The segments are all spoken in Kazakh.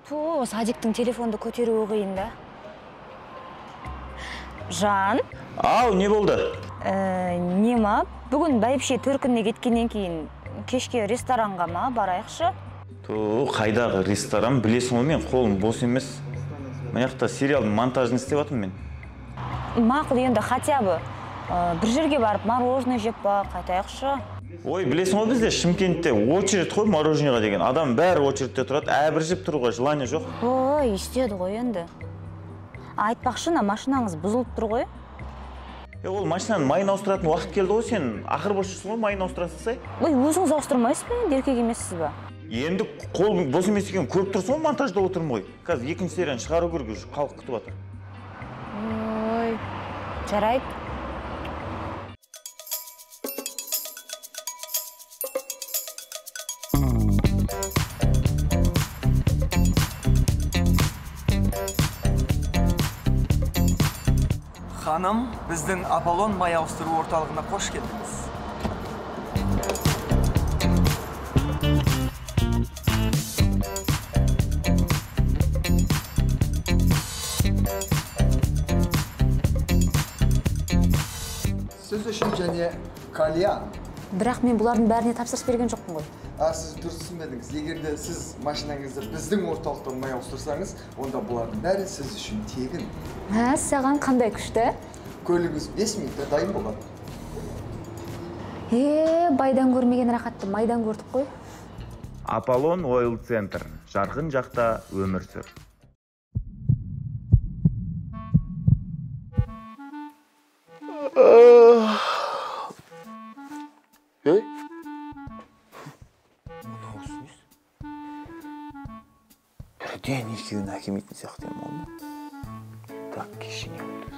Ту, Садиктің телефонды көтеруі қиын да. Жан? Ау, не болды? Не ма? Бүгін бәйбіше төркініне кеткеннен кейін кешке ресторанға ма барайықшы? Ту, қайдағы ресторан? Білесің ғой, мен қолым бос емес. Мына жақта сериалдың монтажын істеп жатырмын мен. Мақұл, енді хотя бы бір жерге барып мороженое жеп па, қайтайықшы. Ой, білесің ғой, бізде Шымкентте очередь қой мороженыйға деген. Адам бәрі очередьте тұрады, әбіржіп тұруға желание жоқ. Ой, істеді ғой енді. Айтпақшы, мына машинаңыз бұзылып тұр ғой. Ол машинаның майын ауыстыратын уақыт келді ғой, сен ақыр бос жүрсің ғой, майын ауыстыра салсай. Ой, өзіңіз ауыстырмайсыз ба енді, еркек емессіз ба? Енді қол бос емес екен, көріп тұрсың ғой, монтажда отырмын ғой. Қазір екінші серияны шығару керек, уже халық күтіп жатыр. Ой, жарайды. Ханым, біздің Аполлон май ауыстыру орталығына қош келдіңіз. Сіз үшін және кальян. Бірақ мен бұлардың бәріне тапсырыс берген жоқпын ғой. Сіз дұрыс түсінбедіңіз. Егер де сіз машинаңызды біздің орталықтан май ауыстырсаңыз, онда бұлардың бәрі сіз үшін тегін. Саған қандай күшті? Көлігіңіз 5 минутта дайын болады. Байдан көрмеген рахатты майдан көрдік қой. Аполлон Ойл Центр. Жарқын жақта өмір сүр. Ей? Мынаусы несі? Бірден екеуін әкемейтін сияқты ем ол. Так, кеше не болды?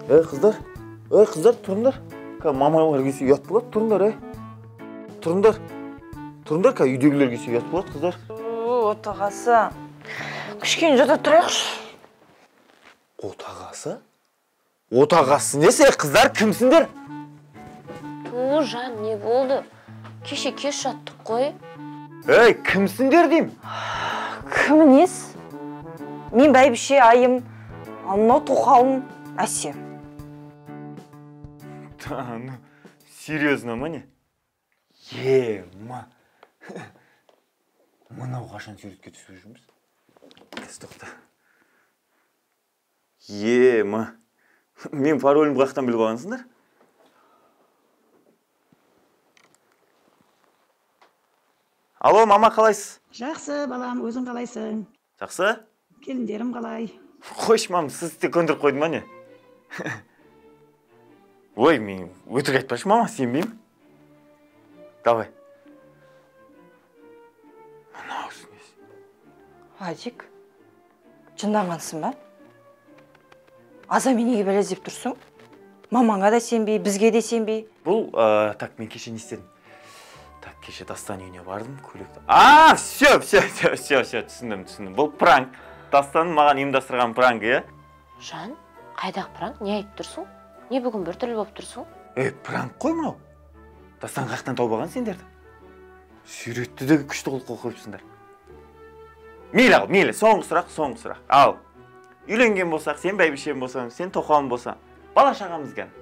Ей, қыздар! Ей, қыздар, тұрыңдар! Мамалар келсе ұят болады, тұрыңдар, ей! Тұрыңдар! Тұрыңдар, қазір үйдегілер келсе ұят болады, қыздар. Отағасы, кішкене жата тұрайықшы. Отағасы? Отағасы несі, қыздар, кімсіңдер? Ту, Жан, не болды? Кеше кеш жаттық қой. Ей, кімсіңдер деймін? Кім нес? Мен бәйбіше Айым, ал мынау тоқалым Әсем. Да, ну, серьезно ма не? Ема. Мынау қашан суретке түсіп жүрміз? Тоқта. Ема. Мен паролімді қаяқтан біліп алғансыңдар? Алло, мама, қалайсыз? Жақсы, балам, өзің қалайсың? Жақсы. Келіндерім қалай? Қойшы, мам, сізді де көндіріп қойдым ба не? Ой, мен өтірік айтпашы, мама, сенбеймін. Давай. Мынаусы несі? Адик, жынданғансың ба? Аза мен неге бәле іздеп тұрсың? Мамаңа да сенбей, бізге де сенбей. Бұл, так, мен кеше не істедім? Так, кеше Дастан үйіне бардым, көйлекті. А, все, все, все, все, все, түсіндім, түсіндім. Бұл пранк. Дастанның маған ұйымдастырған пранк, иә? Жан, қайдағы пранк? Не айтып тұрсың? Не бүгін біртүрлі болып тұрсың? Ей, пранк қой мынау. Дастан қаяқтан тауып алған сендерді? Суретті де күшті қылып қойыпсыңдар. Мейлі ал, мейлі, соңғы сұрақ, соңғы сұрақ. Ал, үйленген болсақ, сен бәйбішем болсаң, сен тоқалым болсаң, бала шағамыз кән.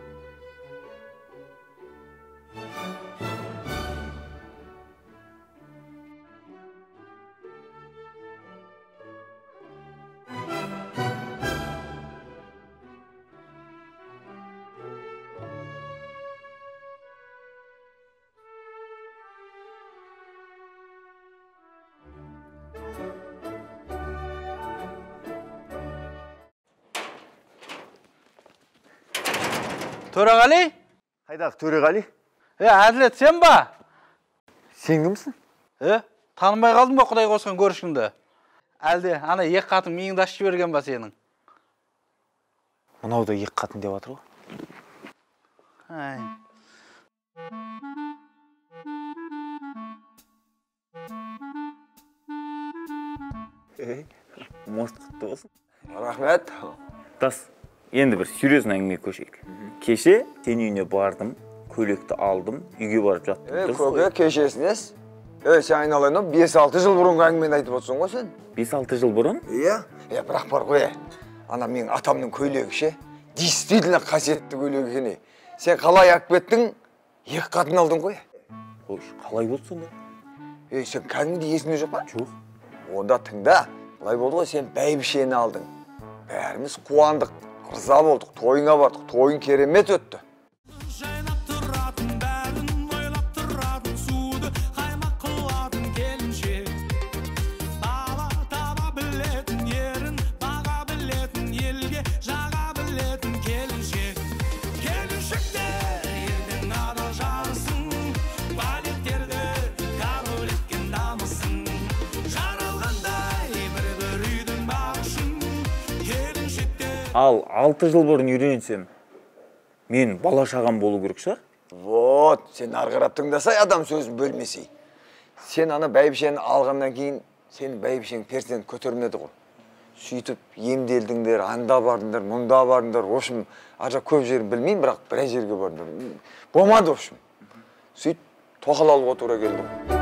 Төреғали? Қайдағы Төреғали? Әділет, сен ба? Сен кімсің? Танымай қалдым ба Құдай қосқан көршіңді? Әлде ана екі қатын миыңды ашып жіберген ба сенің? Мынау да екі қатын деп жатыр ғой. Ай. Ей, мост құтты болсын. Рахмет. Дас, енді бір серьезный әңгіме көшейік. Кеше сен үйіне бардым, көйлекті алдым, үйге барып жаттым. Көке, кешесінес? Ей, сен айналайын, 5-6 жыл бұрынғы әңгімені айтып отырсың ғой сен. 5-6 жыл бұрын? Иә. Е, бірақ бар ғой, ана менің атамның көйлегі ше, действительно қасиетті көйлек екен. Сен қалай алып кеттің, екі қатын алдың ғой. Қойш, қалай болды сонда? Ей, сен кәдімгідей есіңде жоқ па? Жоқ. Онда тыңда, былай болды ғой, сен бәйбішені алдың. Бәріміз қуандық, ырза болдық, тойыңа бардық, тойың керемет өтті. Ал 6 жыл бұрын үйленсем, мен бала шағам болу керек шығар? Вот, сен ары қарап тыңдасай, адам сөзін бөлмесей. Сен ана бәйбішені алғаннан кейін, сен бәйбішең перзент көтермеді ғой. Сөйтіп емделдіңдер, анда бардыңдар, мұнда бардыңдар, в общем, ар жақ көп жерін білмеймін, бірақ біраз жерге бардыңдар. Болмады, в общем. Сөйтіп тоқал алуға тура келді.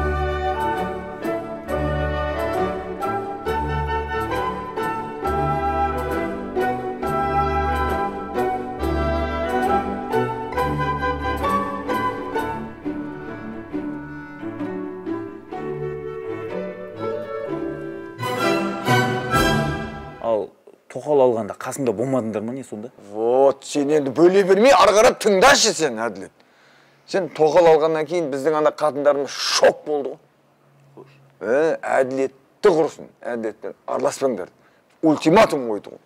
Тоқал алғанда қасымда болмадыңдар ма не сонда? Вот, сен енді бөле бермей, ары қарап тыңдашы сен, Әділет. Сен тоқал алғаннан кейін біздің ана қатындарымыз шок болды ғой. Әділетті құрысын, әділетпен араласпаңдар. Ультиматум қойды ғой.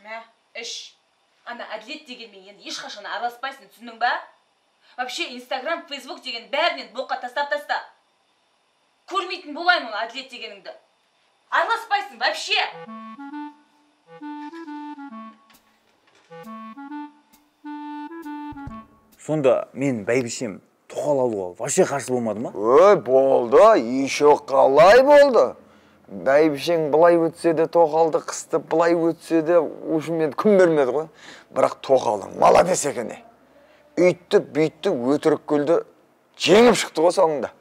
Мә, іш. Ана Әділет дегенмен енді ешқашан араласпайсың, түсіндің ба? Вообще Инстаграм, Фейсбук деген бәрінен боққа тастап таста. Көрмейтін болайын ол Әділет дегеніңді. Араласпайсың вообще. Сонда мен бәйбішем тоқал алуға вообще қарсы болмады ма? Ой, болды, еще қалай болды. Бәйбішең былай өтсе де тоқалды қысты, былай өтсе де, в общем, енді күн бермеді ғой. Бірақ тоқалың молодец екен. Үйтті, бүйтті, өтірік көлді жеңіп шықты ғой соңында.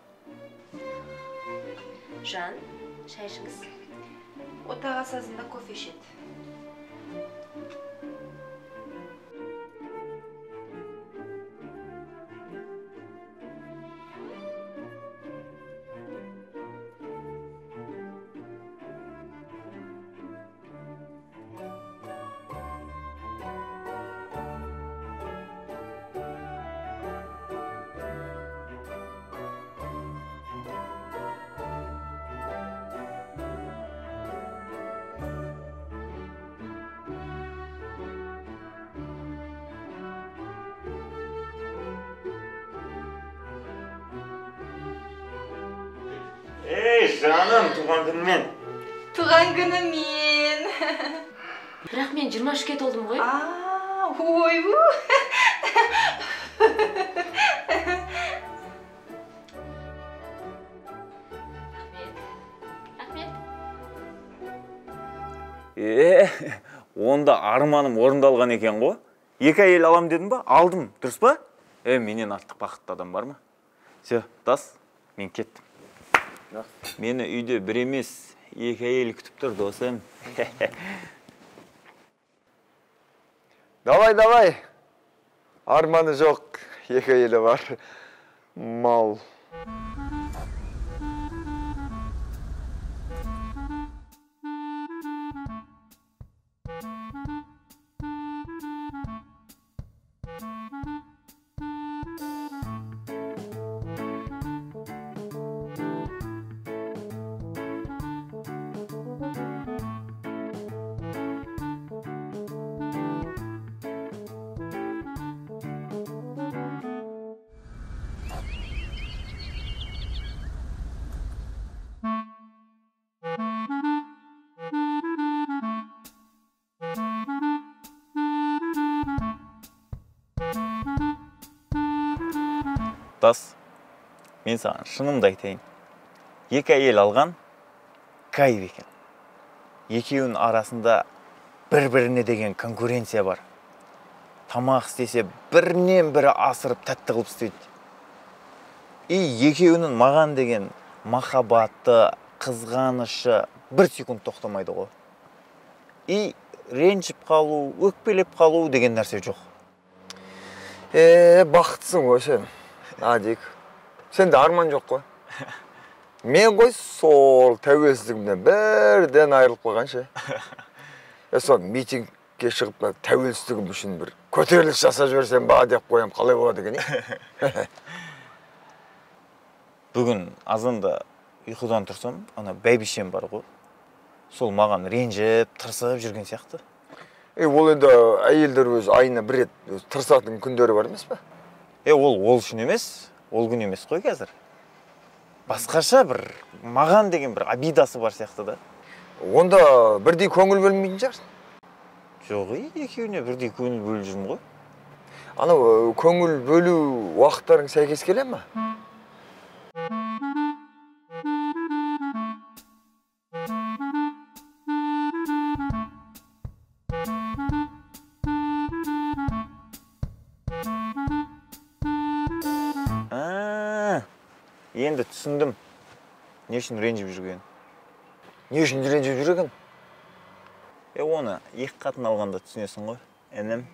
Жан, шай ішіңіз. Отаға сазында кофе ішеді. Ей, жаным, туған күнімен. Туған күнімен. Бірақ мен 23-ке толдым ғой. Ойбу. Рахмет. Рахмет. Онда арманым орындалған екен ғой. Екі әйел алам дедім ба? Алдым, дұрыс па? Менен артық бақытты адам бар ма? Все, Дас, мен кеттім. Мені үйде бір емес, екі әйел күтіп тұр, досым. Давай, давай. Арманы жоқ, екі әйелі бар. Мал. Дас, мен саған шынымды айтайын. Екі әйел алған кайф екен. Екеуінің арасында бір-біріне деген конкуренция бар. Тамақ істесе бірінен бірі асырып тәтті қылып істейді. И екеуінің маған деген махаббаты, қызғанышы бір секунд тоқтамайды ғой. И ренжіп қалу, өкпелеп қалу деген нәрсе жоқ. Бақыттысың ғой сен, Адик. Сенде арман жоқ қой. Мен ғой сол тәуелсіздігімнен бірден айырылып қалған ше. Сол митингке шығып тәуелсіздігім үшін бір көтеріліс жасап жіберсем ба деп қоям, қалай болады екен? Бүгін азанда ұйқыдан тұрсам, ана бәйбішем бар ғой. Сол маған ренжіп, тырысып жүрген сияқты. Ол енді әйелдер өзі айына бір рет тырысатын күндері бар емес пе? Ол үшін емес, ол күн емес қой қазір. Басқаша бір маған деген бір обидасы бар сияқты да. Онда бірдей көңіл бөлмейтін шығарсың? Жоқ, екеуіне бірдей көңіл бөліп жүрмін ғой. Анау көңіл бөлу уақыттарың сәйкес келе ме? Енді түсіндім, не үшін ренжіп жүрген. Не үшін ренжіп жүрген? Оны екі қатын алғанда түсінесің ғой, інім.